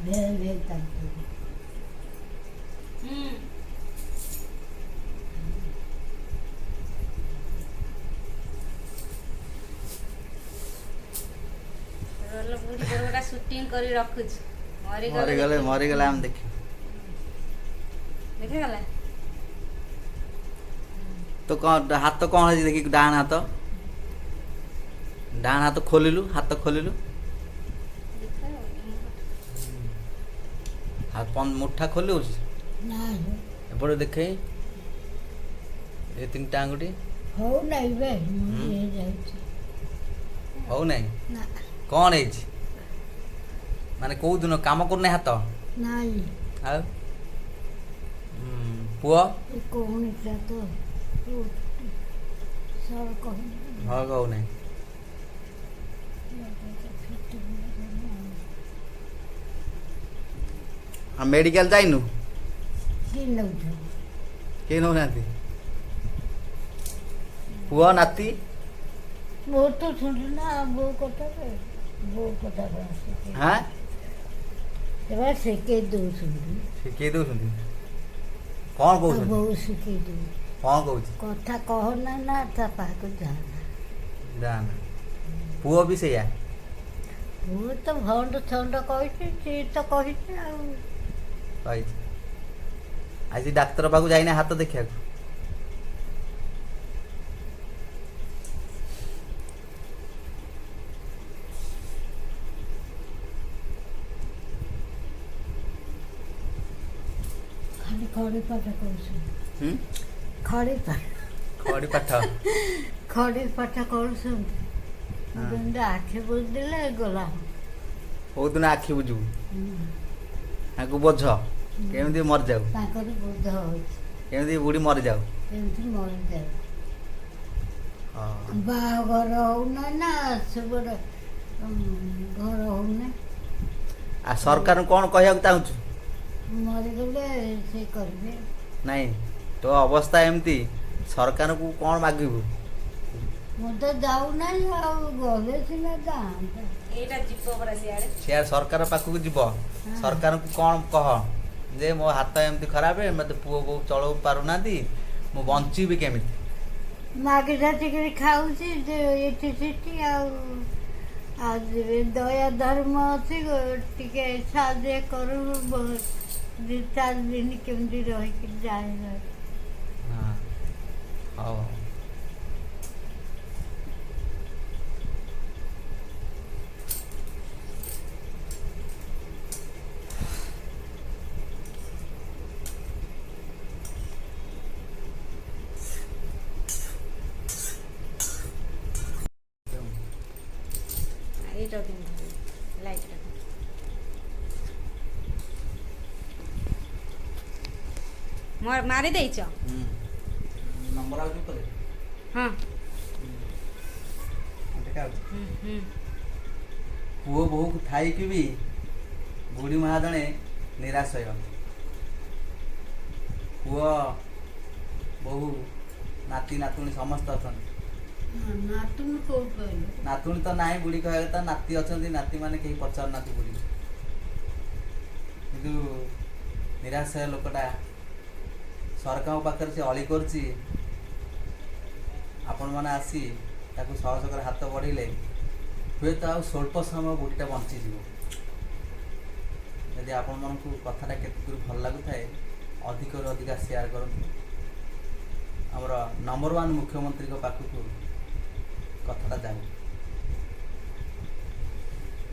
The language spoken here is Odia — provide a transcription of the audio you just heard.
ଭେ ଭେ ତାଙ୍କୁ। ହୁଁ। ରୋଲ ବୁଢୀ ତୋର ଗୋଟେ ସୁଟିଂ କରି ରଖୁଛି, ମରିଗଲେ ମରିଗଲେ ଦେଖିବୁ। ମରିଗଲେ ଆମେ ଦେଖିବୁ। ଦେଖାଗଲା। ତ କ'ଣ ହାତ କ'ଣ ହେଇଛି ଦେଖି। ଡାହାଣ ହାତ, ଡାହାଣ ହାତ ଖୋଲିଲୁ, ହାତ ଖୋଲିଲୁ। ଦେଖାଯାଉନି। ହାତ ମୁଠା ଖୋଲି ହେଉଛି। ନାଇଁ। ଏପଟେ ଦେଖେଇ, ଏ ତିନିଟା ଆଙ୍ଗୁଠି। ହଉ ନାଇଁ ବେ, ମୁଁ ହେଇଯାଉଛି। ହଉ ନାହିଁ? ନା। କ'ଣ ହେଇଛି? ମାନେ କୋଉ ଦିନ କାମ କରୁନାହିଁ ହାତ? ନାଇଁ। ଆଉ ପୁଅ? ଏ କହୁଣିଟା ତ ସର କହୁନି। ହଁ, ହଉନାହିଁ। ଆଉ ମେଡ଼ିକାଲ ଯାଇନୁ? କିଏ ନେଉଛନ୍ତି? କେହି ନେଉନାହାନ୍ତି? ପୁଅ, ନାତି? ବୋଉ ତ ଶୁଣୁ ନା, ବୋଉ କଥା, ବୋଉ କଥା କଣ ଶିଖେଇ ହାଁ। ଏବା ଶିଖେଇ ଦଉଛନ୍ତି। ଶିଖେଇ ଦଉଛନ୍ତି? କ'ଣ କହୁଛନ୍ତି? ବୋଉ ଶିଖେଇ ଦଉଛି। କ'ଣ କହୁଛି? କଥା କହନା ନା, ତା ପାଖକୁ ଯାଆନା। ଯା ନା। ପୁଅ ବି ସେଇଆ? ପୁଅ ତ ଭଣ୍ଡ ଛଣ୍ଡ କହିଛି, ସିଏ ତ କହିଛି ଆଉ। କହିଛି। ଆଜି ଡାକ୍ତର ପାଖକୁ ଯାଇନା ହାତ ଦେଖିବାକୁ? ଖାଲି ଖଡ଼ି ପାଠ କରୁଛନ୍ତି। ହୁଁ। ଖଡ଼ି ପାଠ। ଖଡ଼ି ପାଠ। ଖଡ଼ି ପାଠ କରୁଛନ୍ତି। ହଁ। ଯେମିତି ଆଖି ବୁଜିଦେଲେ ଗଲା। କୋଉ ଦିନ ଆଖି ବୁଜିବୁ? ତାଙ୍କୁ ବୋଝ କେମିତି ମରିଯାଉ। ତାଙ୍କର ବୋଧ ହଉଛି। କେମିତି ବୁଢ଼ୀ ମରିଯାଉ। କେମିତି ମରିଯାଉ। ହଁ। ବାହାଘର ହଉନାହିଁ ନା, ସେପଟେ ଘର ହଉନାହିଁ। ଆଉ ସରକାରଙ୍କୁ କ'ଣ କହିବାକୁ ଚାହୁଁଛୁ? ମରିଗଲେ ସେ କରିବେ। ନାଇଁ, ତୋ ଅବସ୍ଥା ଏମିତି, ସରକାରଙ୍କୁ କ'ଣ ମାଗିବୁ? ମୁଁ ତ ଯାଉନାହିଁ, ଆଉ ଗଲେ ସିନା ଯାଆନ୍ତା। ଏଇଟା ଯିବ ପରା ସିଆଡ଼େ। ସିଆଡ଼େ ସରକାର ପାଖକୁ ଯିବ। ସରକାରଙ୍କୁ କ'ଣ କହ ଯେ ମୋ ହାତ ଏମିତି ଖରାପ, ମୋତେ ପୁଅ ବୋହୂ ଚଳଉ ପାରୁନାହାନ୍ତି, ମୁଁ ବଞ୍ଚିବି କେମିତି? ମାଗି ଯାଚିକିରି ଖାଉଛି ଯେ ଏଠି ସେଠି। ଆଉ ଆଉ ଯେବେ ଦୟା ଧର୍ମ ଅଛି ଗୋ, ଟିକେ ସାହାଯ୍ୟ କରୁ, 2-4 ଦିନ କେମିତି ରହିକି ଯାଏ। ହଁ, ହଉ ହଉ। ଏଇଟା କିନ୍ତୁ ଲାଇଟ୍ଟା ମାରି ଦେଇଛ। ହୁଁ, ନମ୍ବର ଆଉଛି ଉପରେ। ହଁ। ଦେଖାଯାଉଛି। ହୁଁ ହୁଁ ପୁଅ ବୋହୂକୁ ଥାଇକି ବି ବୁଢ଼ୀ ମା ଜଣେ ନିରାଶ୍ରୟ। ପୁଅ ବୋହୂ, ନାତି ନାତୁଣୀ ସମସ୍ତେ ଅଛନ୍ତି। ନାତୁଣୀ କୋଉଠି କହିଲୁ? ନାତୁଣୀ ତ ନାହିଁ। ବୁଢ଼ୀ କହିବା କଥା, ନାତି ଅଛନ୍ତି, ନାତି ମାନେ କେହି ପଚାରୁନାହାନ୍ତି ବୁଢ଼ୀ। କିନ୍ତୁ ନିରାଶ୍ରୟ ଲୋକଟା ସରକାରଙ୍କ ପାଖରେ ସେ ଅଳି କରୁଛି। ଆପଣମାନେ ଆସି ତାକୁ ସହଯୋଗରେ ହାତ ବଢ଼େଇଲେ ହୁଏତ ଆଉ ସ୍ୱଳ୍ପ ସମୟ ବୁଢ଼ୀଟା ବଞ୍ଚିଯିବ। ଯଦି ଆପଣମାନଙ୍କୁ କଥାଟା କେତେ ଦୂର ଭଲ ଲାଗୁଥାଏ, ଅଧିକରୁ ଅଧିକା ସେୟାର କରନ୍ତୁ। ଆମର ନମ୍ବର ୱାନ୍ ମୁଖ୍ୟମନ୍ତ୍ରୀଙ୍କ ପାଖକୁ କଥାଟା ଯାଉ।